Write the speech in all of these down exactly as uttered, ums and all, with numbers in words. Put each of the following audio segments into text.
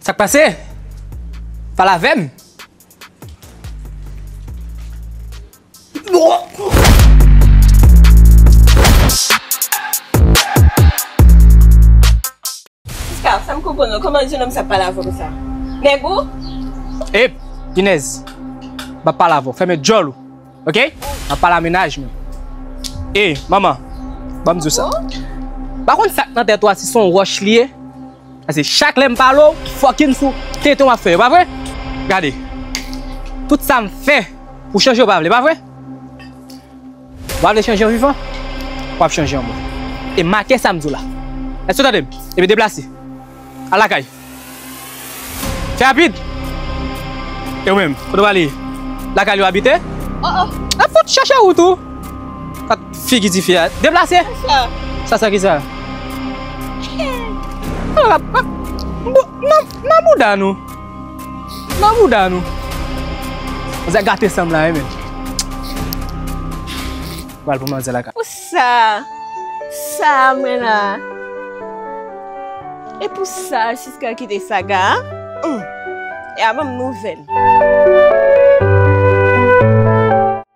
Sa k pase? Pale avè m. Siska, fè m konprann non, kòman yon nonm sa pale avè w konsa? Nèg ou? E, Inez, m ap pale avè w. Fèmen djòl ou. Ok? M ap pale a mennaj mwen. E, manman, ban m di w sa. Ou pa konn sa k nan tèt ou a, si se yon wòch li ye? Paske chak lè m pale w, fucking sou tenten w ap fè yo, pa vre? Gade. Tout sa m fè pou chanje w pa vle, pa vre? W pa vle chanje an vivan? W ap chanje an mò. E make sa m di w la. Èske w tande m? Ebyen deplase. Al lakay. Fè rapid! E ou menm, kote w prale? Lakay li w abite? Oh, oh. A fout chèche wout ou! Kat figi tifi a. Deplase! Sa. Sa, sa ki sa? Ala, a, bo, nan, nan bouda nou. Nan bouda nou. Manzè gate san m la, wi, men. Pral pou manzè lakay. Pou sa, sa mwen la. E pou sa, Siska kite Saga a? Hum. E a ban m nouvèl.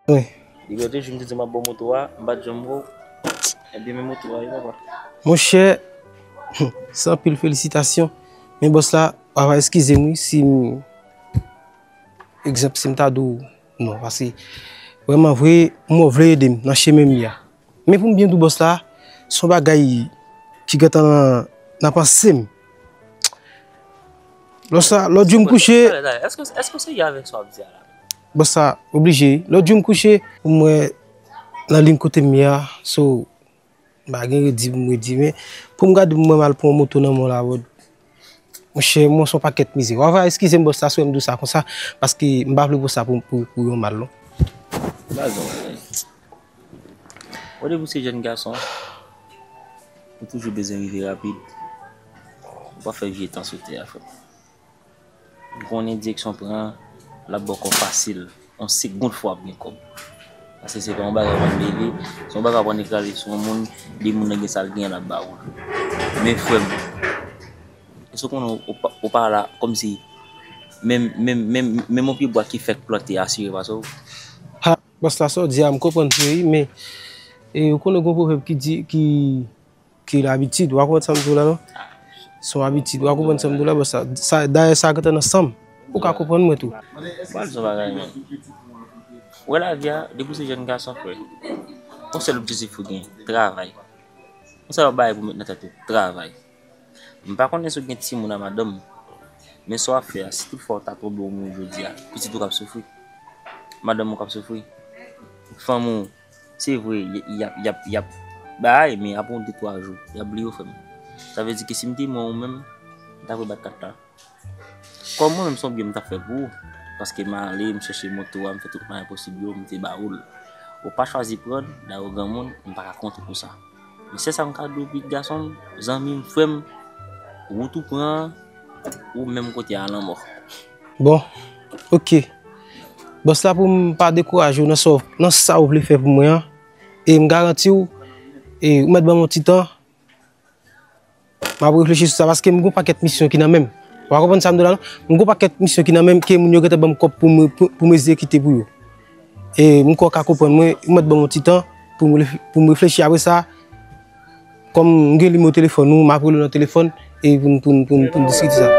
Wi. Depi lòt jou m te di w m ap ba w moto a, m pa t janm ba w. Ebyen, men moto a wi, papa. Monchè, se anpil felisitasyon. Men bòs la, w a eskize m wi, si m, egzanp, si m ta di w non, paske vrèman vre, mwen vle ede m nan chemen m ye a. Men pou m byen di w bòs la, se yon bagay ki gentan nan, nan panse m. Lòt sa, lòt jou m kouche. Talè, talè, èske, èske w serye avèk sa w ap di a la? Bòs la, oblije. Lòt jou m kouche, pou m wè nan liy kote m ye a, so, m pa gen redi pou m redi, men pou m gade pou m wè m al pran yon moto nan men w la, bòd. Monchè, mwen se yon pakèt mizè. W a va eskize m bòs la, si w wè m di w sa konsa, paske m pa vle pou sa pou, pou, pou yon mal, non. Baz, ou depi w se jèn gason, ou toujou bezwen rive rapid. Ou pa fè vye tan sou tè a, frè m. Ou konnen direksyon w pran an, l ap ba w kòb fasil. Yon segonn fwa w ap gen kòb. Paske se pa yon bagay w aprann leve, se yon bagay w aprann ekraze sou yon moun, de moun nan gen sa l genyen l ap ba ou l. Men frè m, èske w konnen ou pa, ou pa la kòmsi menm, menm, menm, menm yon pye bwa ki fèk plante asire pase w? Ha, bòs la sa w di a, m konprann vre wi, men, e, ou konnen gen yon pwovèb ki di, ki ki labitid. W a konprann sa m di w la, non? Se yon abitid. W a konprann sa m di w la, bòs la. Sa, dayè, sa gentan nan san m. Ou ka konprann mwen tou. Pral di yon bagay, men. Ou wè lavi a, depi w se jèn gason, frè, yon sèl objektif ou gen, travay. Yon sèl bagay pou w met nan tèt ou, travay. M pa konnen si w gen timoun a madanm, men sa w ap fè a, si tout fwa w ta tonbe w mouri jodi a, pitit ou k ap soufri. Madanm ou k ap soufri. Fanmi w, Se vre, y, y ap, y ap, y ap bay, men apre yon de twa jou, y ap bliye w, frè m. Sa vle di ke si m te mwen ou menm, m t ap rebat kat la. Kòm mwen menm, se yon byen m t ap fè pou ou. Paske m ale, m chèche moto a, m fè tout mwayen posib yo, m te ba ou l. Ou pa chwazi pran l, dayè ou granmoun, m pa ka kont ou pou sa. Men sèl sa m ka di w, pitit gason m, zanmi m, frè m, wout ou pran an, ou menm kote a lanmò. Bon, oke. Bòs la, pou m pa dekouraje w nan sa w, nan sa w vle fè pou mwen an, e m garanti w, e ou mèt ban m yon ti tan, m ap reflechi sou sa, paske m gon pakèt misyon ki nan men m. Ou pa konprann sa m di w la, non? M gon pakèt misyon ki nan men m, ke moun yo gentan ban m kòb pou m, pou, pou m egzekite pou yo. E m kwè w ka konprann mwen, ou mèt ban m yon ti tan pou m refle-, pou m reflechi apre sa. Kòm m gen nimewo telefòn ou, m ap rele w nan telefòn e pou n, pou n, pou n, pou n diskite sa.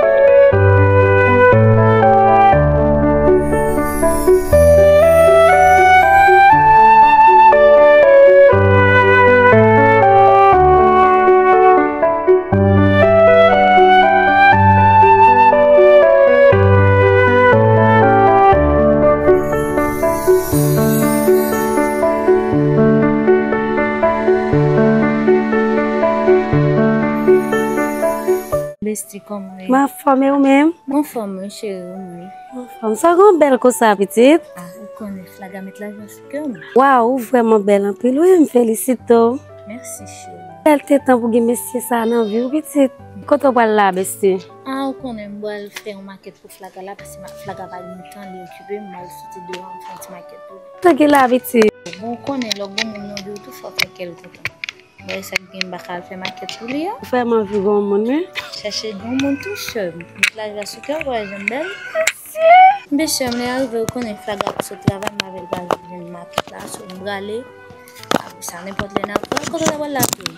Besti, kòman w ye? M anfòm, e ou menm? M anfòm, wi, cheri, ou menm? M anfòm. Sa w gen w bèl konsa, pitit? Ah, ou konnen, Flaga met lajan sou kè m. Waw, ou vrèman bèl anpil, wi, m felisite w. Mèsi, cheri. Bèl te tan pou gen mesye sa nan vi w, pitit. Kote w pral la, besti? Ah, ou konnen, m pral fè yon makèt pou Flaga la, paske ma-, Flaga pa gen tan, li okipe, m al soti deyò, m fè yon ti makèt pou li. Tranke la, pitit. Bon, ou konnen, lè w gon moun nan vi w tou, fò w fè kè l kontan. Mwen sa k gen m pa ka al fè makèt pou li a. Ou fè m anvi granmoun, wi. Chèche granmoun tou, sè m. Met lajwa sou kè w, wè jan m bèl. Mesye, m te arive, ou konnen Flaga ap sot travay, m avè l pral jwenn makèt la, so m prale. Apre sa, nenpòt lè n ap pran. Kote w ta pral la tou?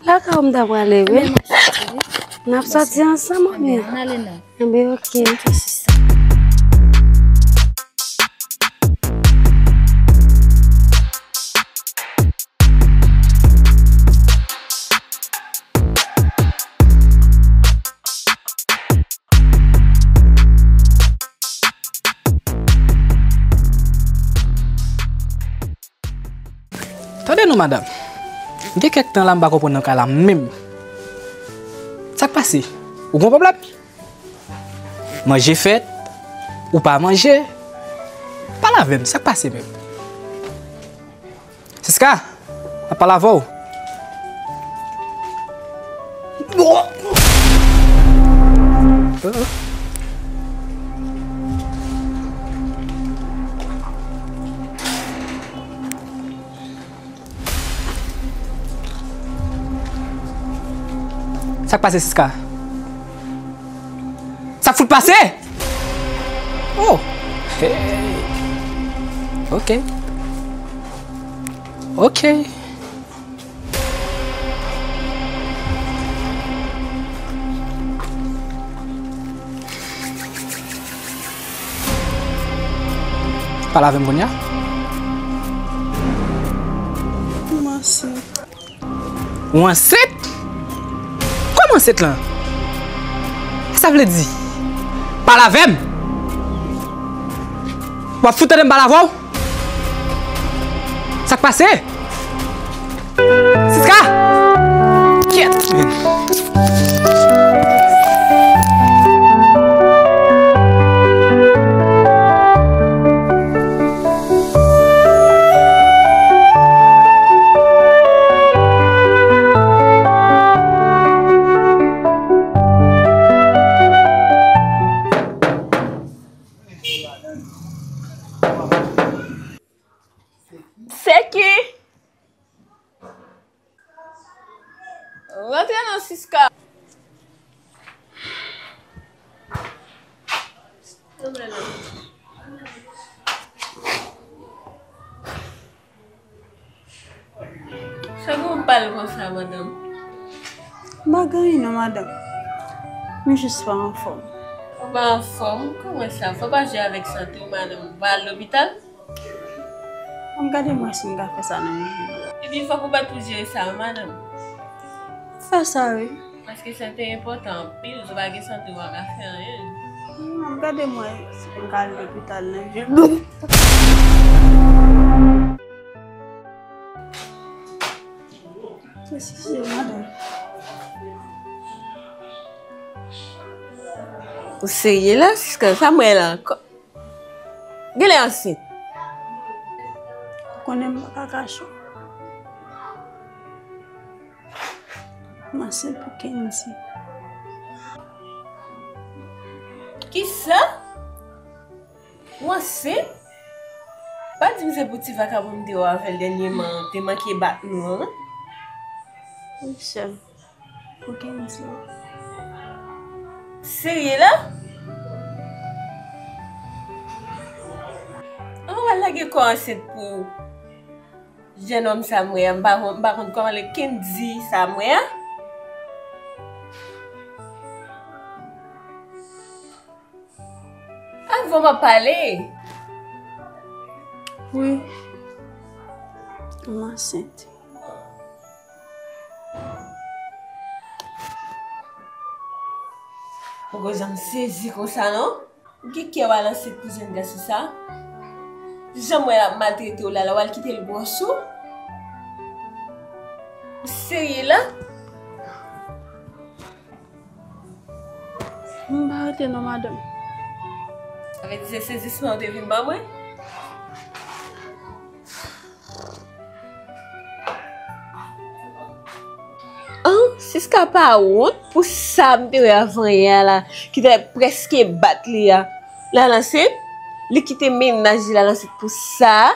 Lakay ou m ta prale, wi. Ebyen, m ap soti, wi. N ap soti ansanm, ebyen. Ann ale non. Ebyen, oke. Oke, sista. Tande non, madanm. M gen kèk tan la, m pa konprann nan kay la menm. Sa k pase? Ou gen yon pwoblèm? Manje fèt, ou pa manje. Pale avè m, sa k pase menm? Siska, m ap pale avè w. Sa k pase, Siska? Sa k fout pase? Oh! Hey! Ok. Ok. Pale avè m kounye a. M ansent. Ou ansent? Kòman ansent lan? Sa vle di? Pale avè m! W ap fout tande m pale avè w? Sa k pase? Siska! Kyèt! Seki? Rantre non, Siska. Sa gen w pale konsa, madanm? M pa gen anyen non, madanm. M jis pa anfòm. Ou pa anfòm? Kòman sa? Fò w pa jwe avèk sante w, madanm. Ou pa al lopital? Ann gade mwen si m ka fè sa nan yon jou. Epi fòk ou pa tou jere sa, wi, madanm. Fè sa, wi. Paske sante enpòtan anpil, si w pa gen sante, w pa ka fè anyen. Ann gade mwen si m ka al lopital nan jou. Mèsi, madanm. Ou serye la, Siska? Sa m wè la? Genlè ansent. Ou konnen m pa ka kache w. M ansent pou Kendy. Kisa? Ou ansent? Pa di m se pou ti vakabon m te wè avè l dènyèman, te manke bat nou an? Wi, sè m. Pou Kendy. Serye la? An, w al lage kò ansent pou jennonm sa m wè a, m pa konn, m pa konn kòman le Kendy sa m wè a. Avan m ap pale. Wi. M ansent. Poko janm sezi konsa non. Ou gen kè w al ansent pou jèn gason sa? Jan m wè l ap maltrete w la, la w al kite l gwòs ou? Ou serye la? M pa rete non, madanm. Sa vle di se sezisman w te vin ban mwen? An, Siska pa wont pou sa m te wè avan yè a la, ki te prèske bat li a. L al ansent, li kite mennaj li, l al ansent pou sa.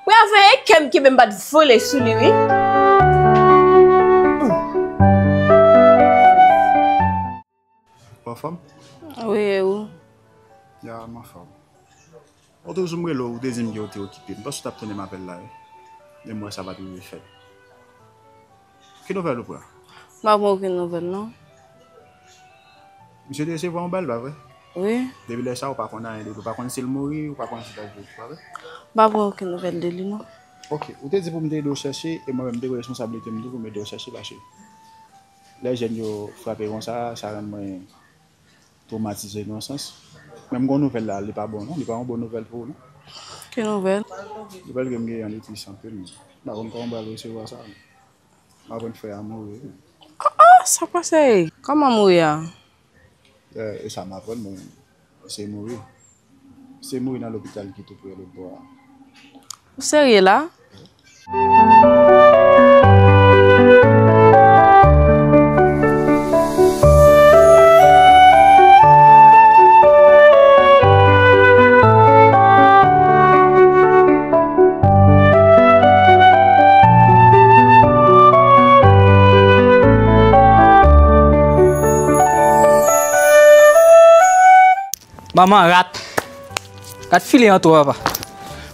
Mwen avan yè kè m kenbe m pa t vole sou li, wi. Jou m rele w, ou te di m ke w te okipe. M panse w t ap tounen m apèl la, wi. Men m wè sa pa t rive fèt. Ki nouvèl ou pran? M pa pran okenn nouvèl, non. Misye te resevwa yon bal, pa vre? Wi. Depi lè sa, ou pa konn anyen de li. Ou pa konn si l mouri, ou pa konn si l ap viv, pa vre? M pa pran okenn nouvèl de li, non. Ok, ou te di pou m te ede w chèche, e mwen menm, m te pran responsablite m tou pou m ede w chèche, paske lè jèn yo frape konsa, sa rann mwen twomatize nan yon sans. Men m gen yon nouvèl la, li pa bon, non? Li pa yon bon nouvèl pou ou, non? Ki nouvèl? Nouvèl ke m genyen an, li tris anpil, men m pa konn kòman m pral resevwa sa, non. M aprann frè a mouri wi. Ah, ah, sa k pase? Kòman mouri a? E, e sa m aprann, men se mouri. Se mouri nan lopital ki tou pre lòt bò a. Ou serye la? Manman rat. Rat file an tou, papa.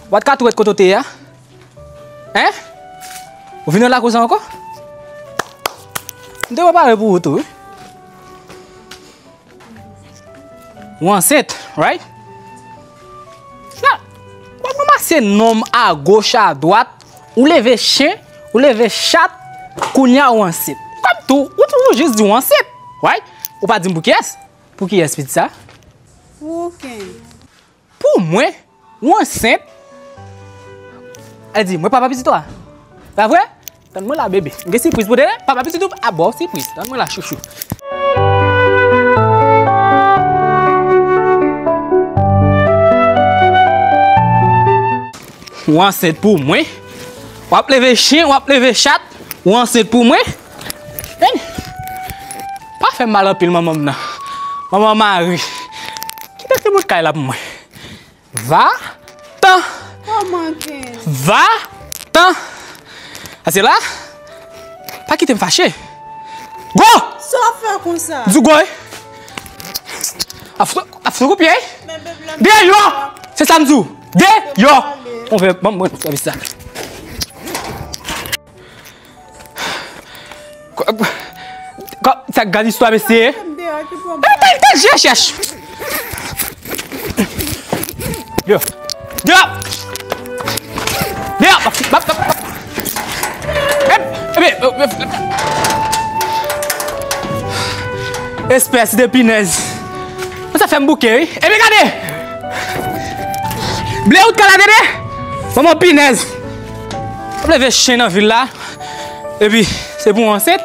Ou pa t ka tou ret kote w te ye a? Hein? Ou vin nan lakou sa ankò? M te prepare pou ou tou, wi. Ou ansent, right? La, w ap ranmase nonm agoch, adwat, ou leve chen, ou leve chat, kounye a ou ansent. Kòm tou, ou toujou jis di w ansent, right? Ou pa di m pou kiyès? Pou kiyès pitit sa? Pou okenn. Pou mwen? Ou ansent? Al di, mwen papa pitit ou a. Pa vre? Tann mwen la, bebe. M gen sipriz pou tande. Papa pitit ou a ba w sipriz. Tann mwen la, chouchou. Ou ansent pou mwen. W ap leve chen, w ap leve chat. Ou ansent pou mwen. Hein? Pa fè m mal anpil, manman m nan. Manman mari. Kite timoun kay la pou mwen. Va tan. Kòman, Ken? Va tan. Ase la. Pa kite m fache. Go! Sa w ap fè konsa? Di w go, wi. Ap fout, ap fout koupye, wi. Men bebe la. Deyò! Se sa m di w. Deyò! Move, ban mwen sèvis la. Ko-, ko-, sa gad istwa, mesye. Tèl, tèl, tèl, chèch, chèch. Yo. Yo. Yo. Bap, bap, bap, bap. Ep, ep, ep, ep. Espès de pinèz. Sa fè m bouke, wi. Epi gade. Ble ou t ka la dede? Manman pinèz. W ap leve chen nan vil la. Epi, se pou w ansent.